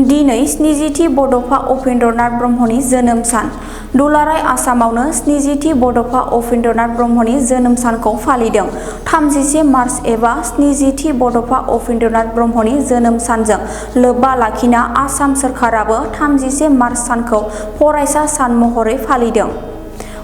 दिनै 70थि बड'फा उपेन्द्रनाथ ब्रह्मनि जोनोम सान। दुलाराय आसामावनो 70थि बड'फा उपेन्द्रनाथ ब्रह्मनि जोनोम सानखौ फालिदों। 31 मार्च एबा 70थि बड'फा उपेन्द्रनाथ ब्रह्मनि जोनोम सानजों लोब्बा लाखिना आसाम सोरखाराबो 31 मार्च सानखौ फरायसा सान महरै फालिदों।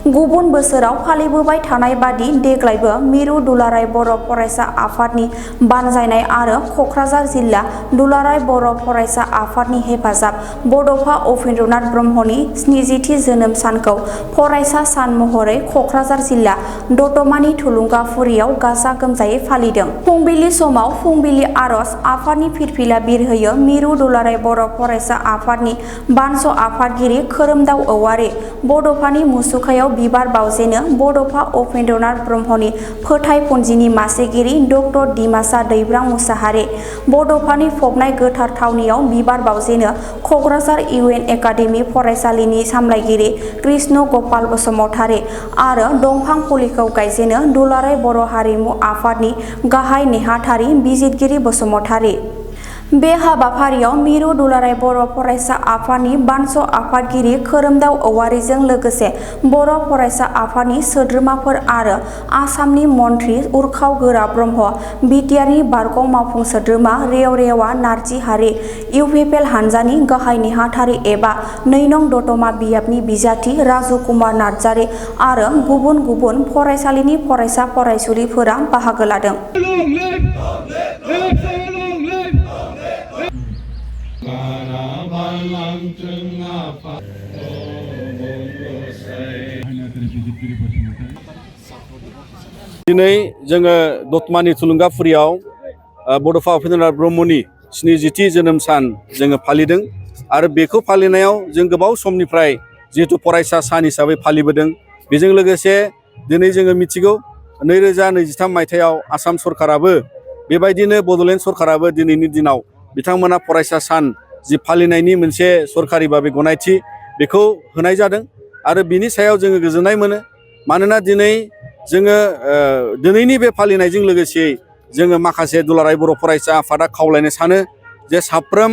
गुबुन बोसोराव फालिबोबाय थानाय बादि देग्लायबो मिरु दुलाराय बर' फरायसा आफादनि बानजायनाय आरो क'क्राझार जिल्ला दुलाराय बर' फरायसा आफादनि हेफाजाब बड'फा उपेन्द्रनाथ ब्रह्मनि 70थि जोनोम सानखौ फरायसा सान महरै क'क्राझार जिल्ला दतमानि थुलुंगाफुरियाव गाजा गोमजायै फालिदों। फुंबिलि समाव फुंबिलि आर'ज आफादनि फिरफिला बिरहोयो मिरु दुलाराय बर' फरायसा आफादनि बानस आफादगिरि खोरोमदाव औवारी। बड'फानि मुसुखायाव बिबार बावजेनो बड'फा उपेन्द्रनाथ ब्रह्मनि फोथायपुंजिनि मासिगिरि डक्टर दिमासा दैब्रां मुसाहारि। बड'फानि फबनाय गोथार थावनियाव बिबार बावजेनो क'क्राझार इउएन एकाडेमि फरायसालिनि सामलायगिरि कृष्ण गपाल बसुमतारी आरो दंफां फुलिखौ गायजेनो दुलाराय बर' हारिमु आफादनि गाहाय नेहाथारि बिजितगिरि बसुमतारी। बे हाबाफारियाव मिरु दुलाराय बर' फरायसा आफादनि बानस आफादगिरि खोरोमदाव औवारीजों लोगोसे बर' फरायसा आफादनि सोद्रोमाफोर आरो आसामनि मन्थ्रि उरखाव गोरा ब्रह्म, बिटिआरनि बारग' मावफुं सोद्रोमा रेवरेवा नार्जिहारि, इउपिपिएल हानजानि गाहाय नेहाथारि एबा 2 नं दतमा बियाबनि बिजाथि राजु कुमार नार्जारि आरो गुबुन गुबुन फरायसालिनि फरायसा फरायसुलिफोरा बाहागो लादों। दिनै जोङो दतमानि थुलुंगाफुरियाव बड'फा उपेन्द्रनाथ ब्रह्मनि 70थि जोनोम सान जोङो फालिदों आरो बेखौ फालिनायाव जों गोबाव समनिफ्राय जिहेतु फरायसा सान हिसाबै फालिबोदों। बेजों लोगोसे दिनै जोङो मिथिगौ 2023 मायथाइयाव आसाम सरकाराबो बेबायदिनो बड'लेण्ड सरकाराबो दिनैनि दिनाव बिथांमोना फरायसा सान जि फालिनायनि मोनसे सरकारि भाबै गनायथि बेखौ होनाय जादों आरो बिनि सायाव जोङो गोजोननाय मोनो। मानोना दिनै जोङो दिनैनि बे फालिनायजों लोगोसे जोङो माखासे दुलाराय बर' फरायसा आफादा खावलायनो सानो जे साफ्रोम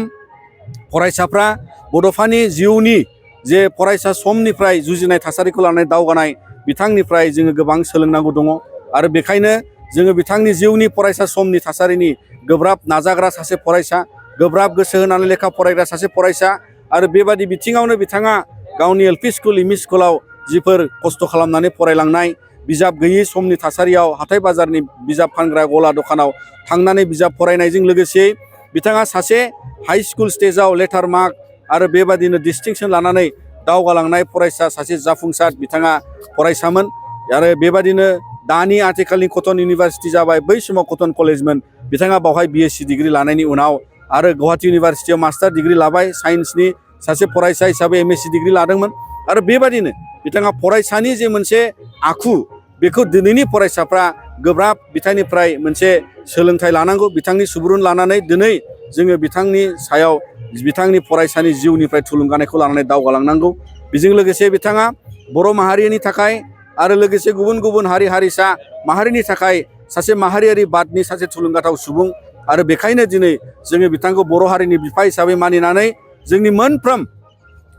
फरायसाफ्रा बड'फानि जिउनि जे फरायसा समनिफ्राय जुजिनाय थासारिखौ लानानै दावगानाय बिथांनिफ्राय जोङो गोबां सोलोंनांगौ दङ आरो बेखायनो जोङो बिथांनि जिउनि फरायसा समनि थासारिनि गोब्राब नाजाग्रा सासे फरायसा, गोब्राब गोसो होनानै लेखा फरायग्रा सासे फरायसा आरो बेबादि बिथिङावनो बिथाङा गावनि एलपि स्कुल एमइ स्कुलाव जिफोर खस्थ' खालामनानै फरायलांनाय, बिजाब गैयै समनि थासारियाव हाथाय बाजारनि बिजाब फानग्रा गला दखानाव थांनानै बिजाब फरायनायजों लोगोसे बिथाङा सासे हाइ स्कुल स्टेजाव लेटार मार्क आरो बेबादिनो डिस्टिंसन लानानै दावगालांनाय फरायसा सासे जाफुंसार बिथाङा फरायसामोन आरो बेबादिनो दानि आथिखालनि कटन इउनिभारसिटि जाबाय, बै समाव कटन कलेजमोन। बिथाङा बावहाय बिएससि डिग्रि लानायनि उनाव आरो गुवाहाटि इउनिभारसिटियाव मास्टार डिग्रि लाबाय, साइन्सनि सासे फरायसा हिसाबै एमएससि डिग्रि लादोंमोन आरो बेबादिनो बिथाङा फरायसानि जे मोनसे आखु बेखौ दिनैनि फरायसाफ्रा गोब्राब बिथांनिफ्राय मोनसे सोलोंथाइ लानांगौ। बिथांनि सुबुरुन लानानै दिनै जोङो बिथांनि सायाव बिथांनि फरायसानि जिउनिफ्राय थुलुंगानायखौ लानानै दावगालांनांगौ। बेजों लोगोसे बिथाङा बर' माहारिनि थाखाय आरो लोगोसे गुबुन गुबुन हारि हारिसा माहारिनि थाखाय सासे माहारियारि बादनि सासे थुलुंगाथाव सुबुं आरो बेखायनो दिनै जोङो बिथांखौ बर' हारिनि बिफा हिसाबै मानिनानै जोंनि मोनफ्रोम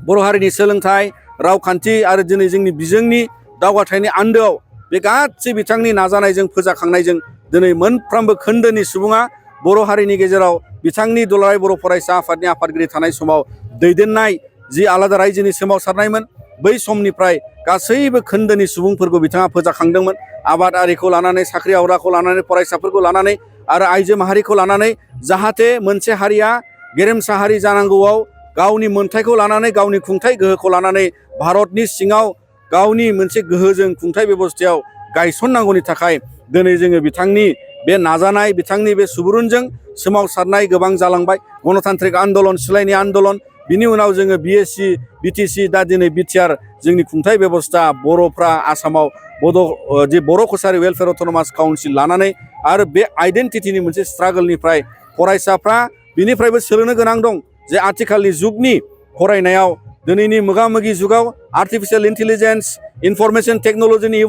बर' हारिनि सोलोंथाइ, रावखान्थि आरो दिनै जोंनि बिजोंनि दावगाथायनि आन्दोआव बे गासै बिथांनि नाजानायजों फोजाखांनायजों दिनै मोनफ्रोमबो खोन्दोनि सुबुङा बर' हारिनि गेजेराव बिथांनि दुलाराय बर' फरायसा आफादनि आफादगिरि थानाय समाव दैदेननाय जि आलादा रायजोनि सोमावसारनायमोन, बै समनिफ्राय गासैबो खोन्दोनि सुबुंफोरखौ बिथाङा फोजाखांदोंमोन। आबादारिखौ लानानै, साख्रि आवलाखौ लानानै, फरायसाफोरखौ लानानै आरो आइजो माहारिखौ लानानै जाहाथे मोनसे हारिया गेरेमसा हारि जानांगौआव गावनि मोन्थायखौ लानानै, गावनि खुंथाइ गोहोखौ लानानै भारतनि सिङाव गावनि मोनसे गोहोजों खुंथाइ बेबस्थायाव गायसननांगौनि थाखाय दिनै जोङो बिथांनि बे नाजानाय, बिथांनि बे सुबुरुनजों सोमावसारनाय गोबां जालांबाय। गणतान्त्रिक आन्दलन, सिलायनि आन्दलन, बिनि उनाव जोङो बिएससि, बिटिसि, दा दिनै बिटिआर जोंनि खुंथाइ बेबस्था बर'फ्रा आसामाव जे बर' कसारि वेलफेयार अट'नमास काउन्सिल लानानै आरो बे आइडेन्टिटिनि मोनसे स्ट्रागोलनिफ्राय फरायसाफ्रा बिनिफ्रायबो सोलोंनो गोनां दं जे आथिखालनि जुगनि फरायनायाव दिनैनि मोगा-मोगि जुगाव आर्टिफिशियेल इन्टेलिजेन्स, इनफरमेशन टेक्न'लजिनि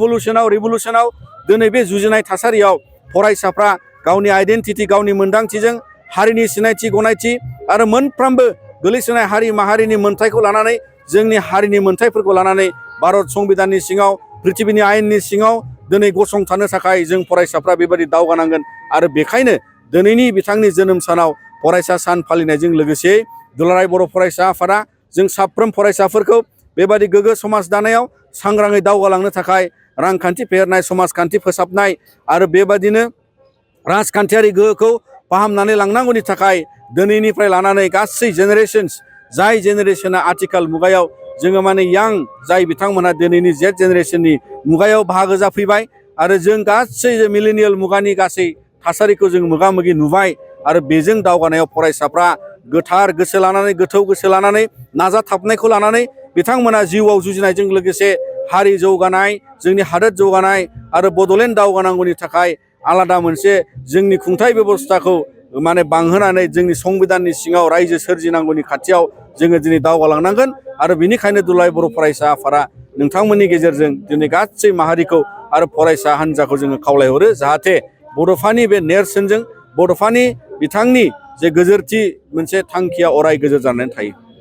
रिभलुसनाव दिनै बे जुजिनाय थासारियाव फरायसाफ्रा गावनि आइडेन्टिटि, गावनि मोन्दांथिजों हारिनि सिनायथि, गनायथि आरो मोनफ्रोमबो गोलैसोनाय हारि माहारिनि मोन्थायखौ लानानै जोंनि हारिनि मोन्थायफोरखौ लानानै भारत संबिधाननि सिङाव पृथिबिनि आयेननि सिङाव दिनै गसंथानो थाखाय जों फरायसाफ्रा बेबायदि दावगानांगोन। आरो बेखायनो दिनैनि बिथांनि जोनोम सानाव फरायसा सान फालिनायजों लोगोसे दुलाराय बर' फरायसा आफादा जों साफ्रोम फरायसाफोरखौ बेबायदि गोग्गो समाज दानायाव सांग्राङै दावगालांनो थाखाय रांखान्थि फेहेरनाय, समाजखान्थि फोसाबनाय आरो बेबायदिनो राजखान्थियारि गोहोखौ फाहामनानै लांनांगौनि थाखाय दिनैनिफ्राय लानानै गासै जेनेरेशन्स, जाय जेनेरेशना आथिखाल मुगायाव जोङो माने यां जाय बिथांमोनहा दिनैनि जेड जेनेरेशननि मुगायाव बाहागो जाफैबाय आरो जों गासै मिलेनियेल मुगानि गासै थासारिखौ जों मोगा मोगि नुबाय। आरो बेजों दावगानायाव फरायसाफ्रा गोथार गोसो लानानै, गोथौ गोसो लानानै, नाजाथाबनायखौ लानानै बिथांमोना जिउआव जुजिनायजों लोगोसे हारि जौगानाय, जोंनि हादोर जौगानाय आरो बड'लेण्ड दावगानांगौनि थाखाय आलादा मोनसे जोंनि खुंथाय बेबस्थाखौ माने बांहोनानै जोंनि संबिधाननि सिङाव रायजो सोरजिनांगौनि खाथियाव जोङो दिनै दावगालांनांगोन। आरो बेनिखायनो दुलाराय बर' फरायसा आफादा नोंथांमोननि गेजेरजों दिनै गासै माहारिखौ आरो फरायसा हान्जाखौ जोङो खावलायहरो जाहाथे बड'फानि बे नेरसोनजों बड'फानि बिथांनि जे गोजोरथि मोनसे थांखिया अराय गोजोर जानानै थायो।